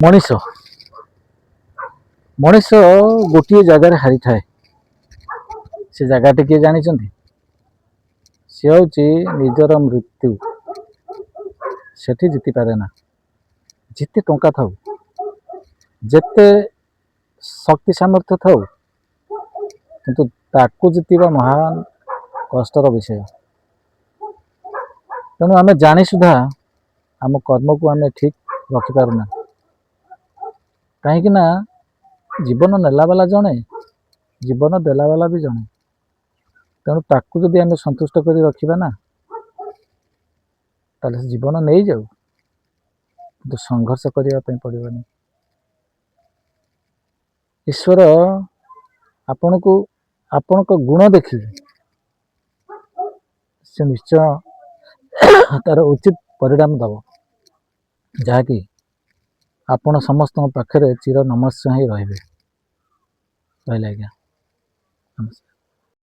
ମଣିଷ ମଣିଷ ଗୋଟିଏ ଜାଗାରେ ହାରିଥାଏ। ସେ ଜାଗାଟି କିଏ ଜାଣିଛନ୍ତି? ସେ ହେଉଛି ନିଜର ମୃତ୍ୟୁ। ସେଠି ଜିତିପାରେ ନା। ଯେତେ ଟଙ୍କା ଥାଉ, ଯେତେ ଶକ୍ତି ସାମର୍ଥ୍ୟ ଥାଉ, କିନ୍ତୁ ତାକୁ ଜିତିବା ମହାନ କଷ୍ଟର ବିଷୟ। ତେଣୁ ଆମେ ଜାଣି ସୁଦ୍ଧା ଆମ କର୍ମକୁ ଆମେ ଠିକ୍ ରଖିପାରୁନା, କାହିଁକି ନା ଜୀବନ ନେଲା ବାଲା ଜଣେ, ଜୀବନ ଦେଲା ବାଲା ବି ଜଣେ। ତେଣୁ ତାକୁ ଯଦି ଆମେ ସନ୍ତୁଷ୍ଟ କରି ରଖିବା ନା, ତାହେଲେ ସେ ଜୀବନ ନେଇଯାଉ, କିନ୍ତୁ ସଂଘର୍ଷ କରିବା ପାଇଁ ପଡ଼ିବନି। ଈଶ୍ୱର ଆପଣଙ୍କୁ ଆପଣଙ୍କ ଗୁଣ ଦେଖି ସେ ନିଶ୍ଚୟ ତାର ଉଚିତ ପରିଣାମ ଦେବ, ଯାହାକି ଆପଣ ସମସ୍ତଙ୍କ ପାଖରେ ଚିର ନମସ୍ୟ ହେଇ ରହିବେ। ରହିଲେ ଆଜ୍ଞା, ନମସ୍କାର।